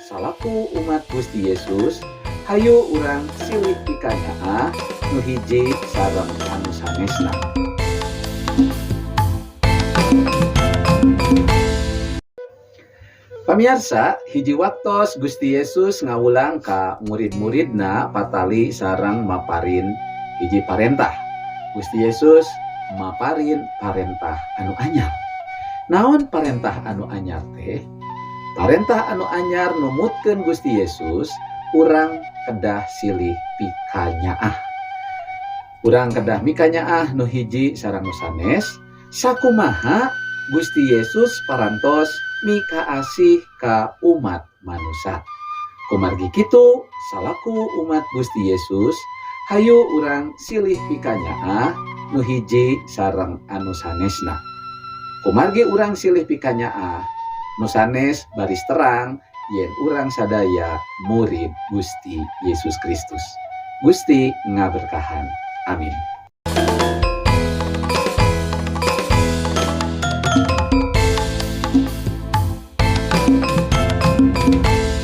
Salaku umat Gusti Yesus, hayu urang silih pikanyaah nu hiji sareng anu sanesna. Pamiarsa, hiji waktos Gusti Yesus ngawulang ka murid-muridna patali sareng maparin hiji parentah. Gusti Yesus maparin parentah anu anyar. Naon parentah anu anyar teh? Parentah anu anyar numutkeun Gusti Yesus, urang kedah silih pikanyaah. Urang kedah mikanyaah nu hiji sareng nu sanes, sakumaha Gusti Yesus parantos mikaasih ka umat manusa. Kumargi kitu, salaku umat Gusti Yesus, hayu urang silih pikanyaah nu hiji sareng anu sanesna. Kumargi urang silih pikanyaah nu sanes, baris terang yen urang sadaya murid Gusti Yesus Kristus. Gusti ngaberkahan. Amin.